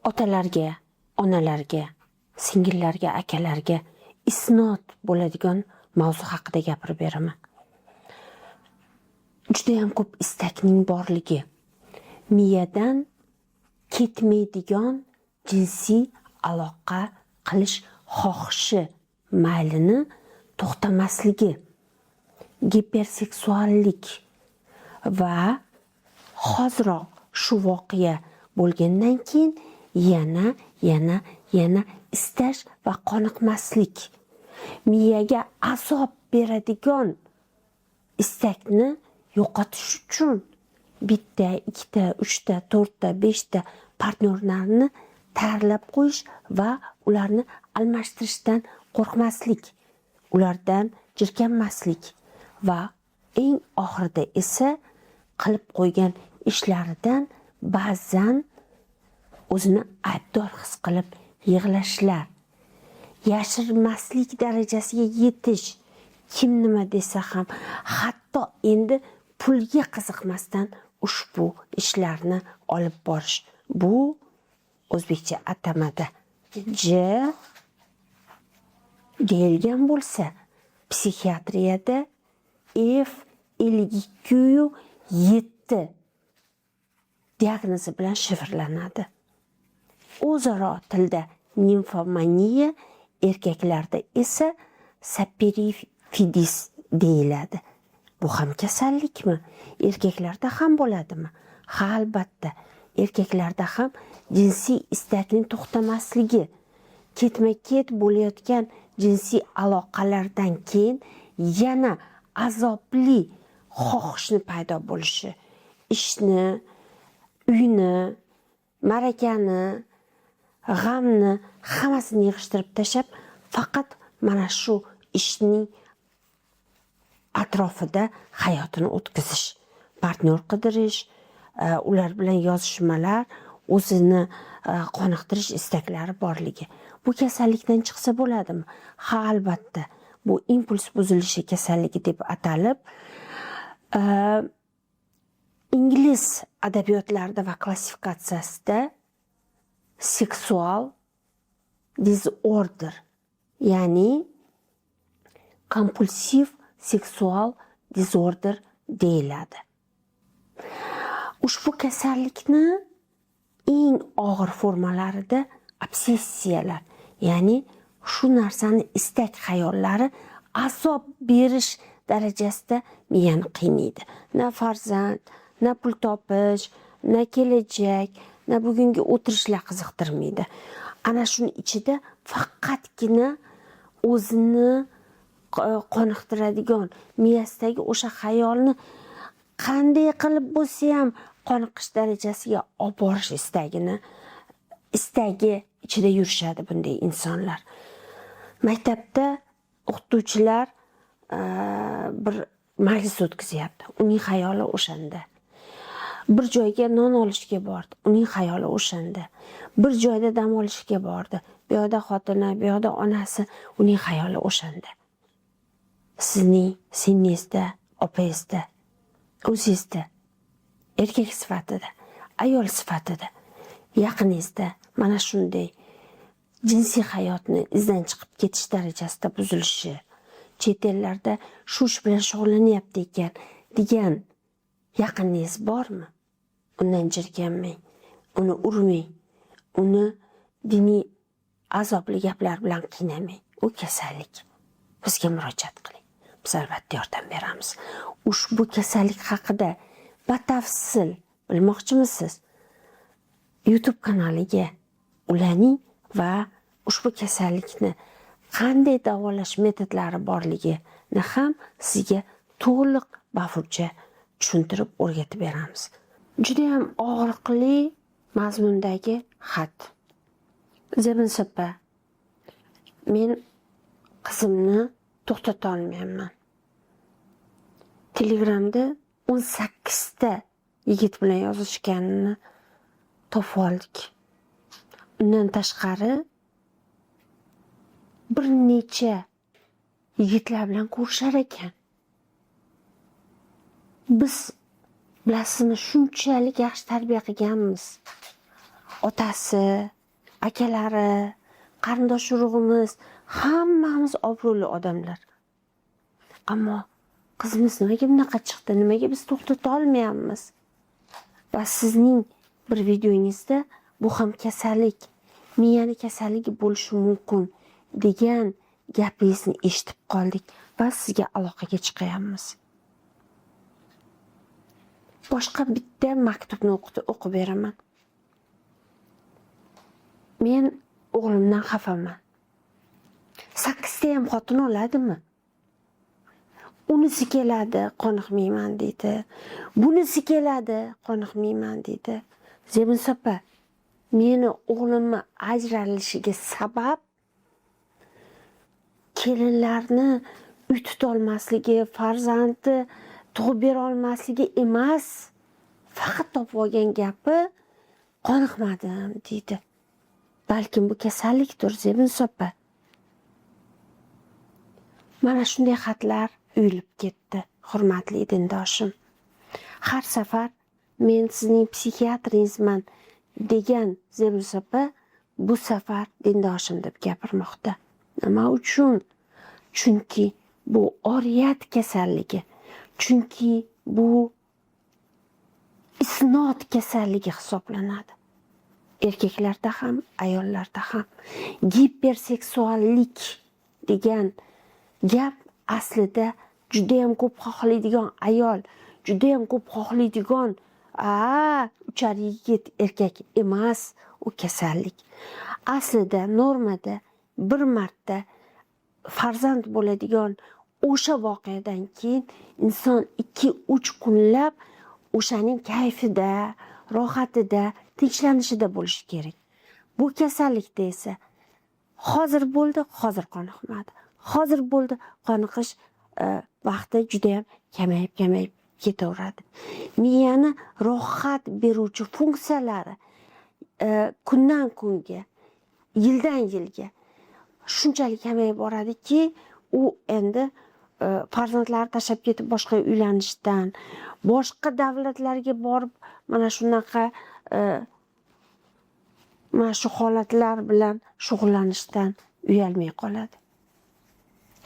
Otalarga, onalarga, singillarga, akalarga isnod bo'ladigan mavzu haqida gapirib beraman. Judayam ko'p istakning borligi, miyadan ketmaydigan jinsiy aloqa qilish xohishi maylini to'xtamasligi, giperseksuallik va hoziroq shu voqea bo'lgandan keyin yana yana yana istash va qoniqmaslik, miyaga azob beradigan istakni yo'qotish uchun bitta, ikkita, uchta, to'rtta, beshta partnyorlarni tayyorlab qo'yish va ularni almashtirishdan qo'rqmaslik, ulardan jirkanmaslik va eng oxirida esa qilib qo'ygan ishlaridan ba'zan o'zini aybdor his qilib yig'lashlar, yashirmaslik darajasiga yetish, kim nima desa ham, hatto endi pulga qiziqmasdan ushbu ishlarni olib borish. Bu o'zbekcha atamada J deyilgan bo'lsa, psixiatriyada F 52.7 diagnozi bilan shifrlanadi. O'zaro tilda nimfomaniya, erkaklarda esa saperifidis deyiladi. Bu ham kasallikmi? Erkaklarda ham bo'ladimi? Ha, albatta. Erkaklarda ham jinsiy istakning to'xtamasligi, ketma-ket bo'layotgan jinsiy aloqalardan keyin yana azobli xohishni paydo bo'lishi, ishni, uyni, ma'rakani, g'amni hammasini yig'ishtirib tashlab, faqat mana shu ishning atrofida hayotini o'tkazish, partnyor qidirish, ular bilan yozishmalar, o'zini qoniqtirish istaklari borligi. Bu kasallikdan chiqsa bo'ladimi? Ha, albatta. Bu impuls buzilishi kasalligi deb atalib, ingliz adabiyotlarida va klassifikatsiyasida seksual disorder, ya'ni kompulsiv seksual disorder deyiladi. Ushbu kasallikni eng og'ir formalarida obsessiyalar, ya'ni shu narsani istak xayollari azob berish darajasida miyani qiynaydi. Na farzand, na pul topish, na kelajak, na bugungi o'tirishlar qiziqtirmaydi. Ana shuni ichida faqatgina o'zini qoniqtiradigan miyasidagi o'sha xayolni qanday qilib bo'lsa ham qoniqish darajasiga olib borish istagi ichida yurishadi bunday insonlar. Maktabda o'qituvchilar bir majlis o'tkazyapti, uning xayoli o'shanda. Bir joyga non olishga bordi, uning xayoli o'shanda. Bir joyda dam olishga bordi, bu yoqda xotini, bu yoqda onasi, uning xayoli o'shanda. Sizning singlingizda, opangizda, o'zingizda, erkak sifatida, ayol sifatida yaqiningizda mana shunday jinsiy hayotni izdan chiqib ketish darajasida buzilishi, chet ellarda shu ish bilan shug'ullanyapti ekan degan yaqiningiz bormi? Undan jirkanmang, uni urmang, uni diniy azobli gaplar bilan qiynamang. U kasallik. Bizga murojaat qiling. Biz albatta yordam beramiz. Ushbu kasallik haqida batafsil bilmoqchimisiz? YouTube kanaliga ulaning va ushbu kasallikni qanday davolash metodlari borligini ham sizga to'liq bafurja tushuntirib, o'rgatib beramiz. Judayam og'riqli mazmundagi xat. Zebiniso opa, men qizimni to'xtata olmayapman. Telegramda 18 ta yigit bilan yozishganini topib oldik. Undan tashqari bir necha yigitlar bilan ko'rishar ekan. Biz, bilasizmi, shunchalik yaxshi tarbiya qilganmiz. Otasi Akalari, qarindosh urug'imiz, hammamiz obro'li odamlar. Ammo qizimiz nimaga bunaqa chiqdi? Nimaga biz to'xtata olmayapmiz? Va sizning bir videongizda bu ham kasallik, miyani kasalligi bo'lishi mumkin degan gapingizni eshitib qoldik va sizga aloqaga chiqyapmiz. Boshqa bitta maktubni o'qib beraman. Men o'g'limdan xafaman. 8 ta ham xotin oladimi? Unisi keladi, qoniqmayman deydi. Bunisi keladi, qoniqmayman deydi. Zebiniso opa, meni o'g'limni ajralishiga sabab kelinlarni uy tutolmasligi, farzandi tug'ib bera olmasligi emas. Faqat topib olgan gapi qoniqmadim deydi. Balkim bu kasallikdir, Zebiniso opa. Mana shunday xatlar uyilib ketdi, hurmatli dindoshim. Har safar men sizning psixiatringizman degan Zebiniso opa bu safar dindoshim deb gapirmoqda. Nima uchun? Chunki bu oriyat kasalligi. Chunki bu isnod kasalligi hisoblanadi. Erkaklarda ham, ayollarda ham giperseksuallik degan gap aslida juda ham ko'p xohlaydigan ayol, juda ham ko'p xohlaydigan uchar yigit erkak emas, u kasallik. Aslida normada bir marta farzand bo'ladigan o'sha voqeadan keyin inson 2-3 kunlab o'shaning kayfida, rohatida, tinchlanishida bo'lishi kerak. Bu kasallikda esa hozir bo'ldi, hozir qoniqmadi. Hozir bo'ldi, qoniqish vaqti juda ham kamayib ketaveradi. Miyani rohat beruvchi funksiyalari kundan kunga, yildan yilga shunchalik kamayib boradiki, u endi farzandlari tashlab ketib boshqa uylanishdan, boshqa davlatlarga borib mana shunaqa mana shu holatlar bilan shug'ullanishdan uyalmay qoladi.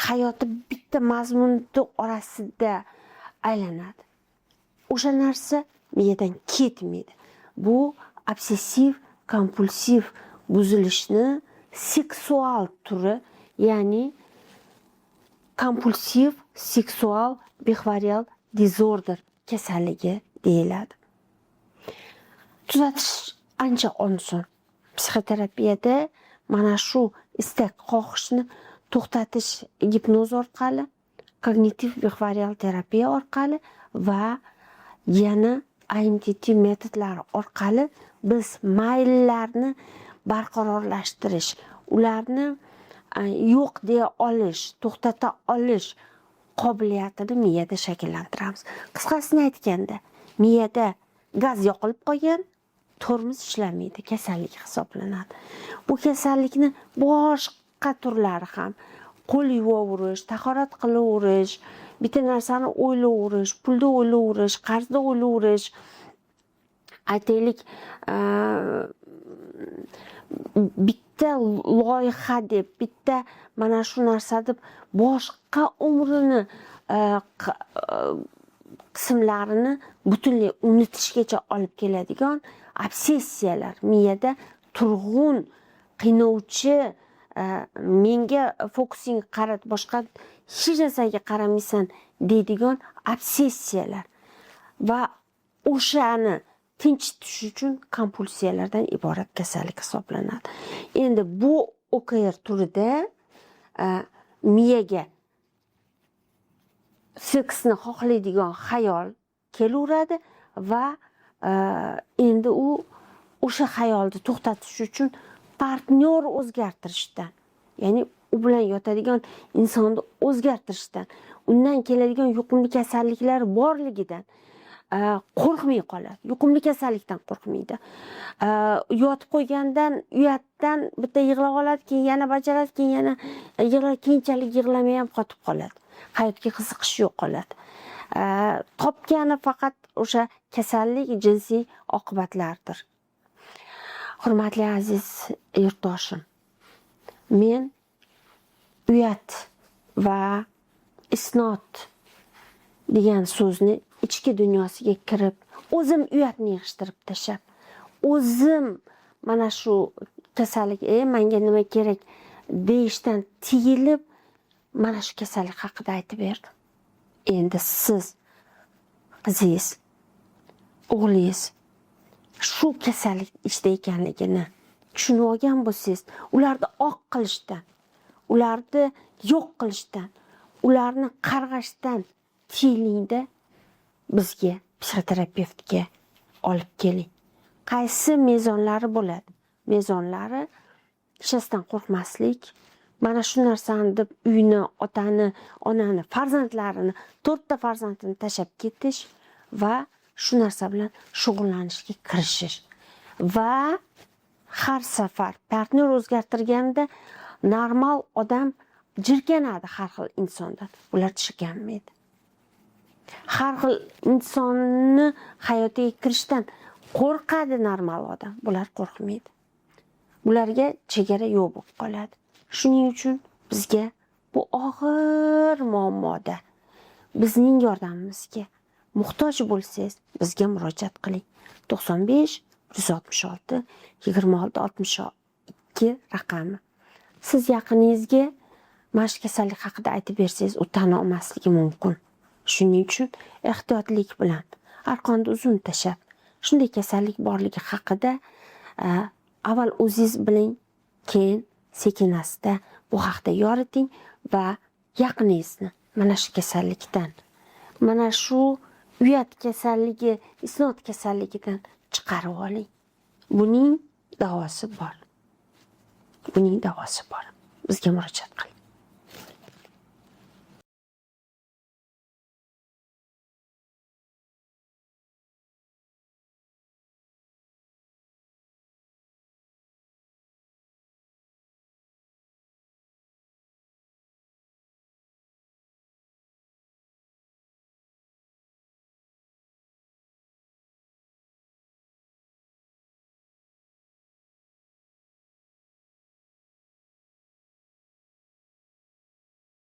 Hayoti bitta mazmunni orasida aylanadi. O'sha narsa miyadan ketmaydi. Bu obsessiv kompulsiv buzilishni seksual turi, ya'ni kompulsiv seksual behavioral disorder kasalligi deyiladi. Tuzatish ancha oson. Psixoterapiyada mana shu istak xohishni to'xtatish gipnoz orqali, kognitiv behavioral terapiya orqali va yana IMTT metodlari orqali biz mayllarni barqarorlashtirish, ularni yo'q deya olish, to'xtata olish qobiliyatini miyada shakllantiramiz. Qisqasini aytganda, miyada gaz yoqilib qolgan, tormoz ishlamaydi, kasallik hisoblanadi. Bu kasallikni boshqa turlari ham qo'l yuvaverish, tahorat qilaverish, bitta narsani o'ylayverish, pulni o'ylayverish, qarzni o'ylayverish, aytaylik, bitta loyiha deb, bitta mana shu narsa deb boshqa umrini qismlarini butunlay unutishgacha olib keladigan obsessiyalar, miyada turg'un qiynovchi, menga fokusing qarat, boshqa hech narsaga qaramaysan deydigan obsessiyalar va o'shani tinchitish uchun kompulsiyalardan iborat kasallik hisoblanadi. Endi bu OKR turida miyaga seksni xohlaydigan xayol kelaveradi va endi u o'sha xayolni to'xtatish uchun partnyor o'zgartirishdan, ya'ni u bilan yotadigan insonni o'zgartirishdan, undan keladigan yuqumli kasalliklar borligidan qo'rqmay qoladi. Yuqumli kasallikdan qo'rqmaydi. Yotib qo'ygandan uyatdan bitta yig'lab oladi, keyin yana bajaradi, keyin yana yig'lab, keyinchalik yig'lamay ham qotib qoladi. Hayotga qiziqish yo'qoladi. Topgani faqat o'sha kasallik jinsiy oqibatlardir. Hurmatli aziz yurtdoshim, men uyat va isnod degan so'zni ichki dunyosiga kirib, o'zim uyatni yig'ishtirib tashlab, o'zim mana shu kasallik, manga nima kerak deyishdan tiyilib, mana shu kasallik haqida aytib berdim. Endi siz qizingiz, o'g'lingiz shu kasallik ichida ekanligini tushunib olgan bo'lsangiz, ularni oq qilishdan, ularni yo'q qilishdan, ularni qarg'ashdan tiyilingda, bizga, psixoterapevtga olib keling. Qaysi mezonlari bo'ladi? Mezonlari: hech narsadan qo'rqmaslik, mana shu narsani deb uyni, otani, onani, farzandlarini, to'rtta farzandini tashlab ketish va shu narsa bilan shug'ullanishga kirishish va har safar partnyor o'zgartirganda normal odam jirkanadi har xil insondan, ular jirkanmaydi. Har xil insonni hayotiga kirishdan qo'rqadi normal odam, bular qo'rqmaydi. Bularga chegara yo'q bo'lib qoladi. Shuning uchun bizga bu og'ir muammoda bizning yordamimizga muhtoj bo'lsangiz, bizga murojaat qiling. 95 166 26 62 raqami. Siz yaqiningizga mana shu kasallik haqida aytib bersangiz, u tan olmasligi mumkin. Shuning uchun ehtiyotlik bilan arqonni uzun tashlab, shunday kasallik borligi haqida avval o'zingiz biling, keyin sekin asta bu haqda yoriting va yaqiningizni mana shu kasallikdan, mana shu uyat kasalligi, isnod kasalligidan chiqarib oling. Buning davosi bor. Buning davosi bor. Bizga murojaat qiling.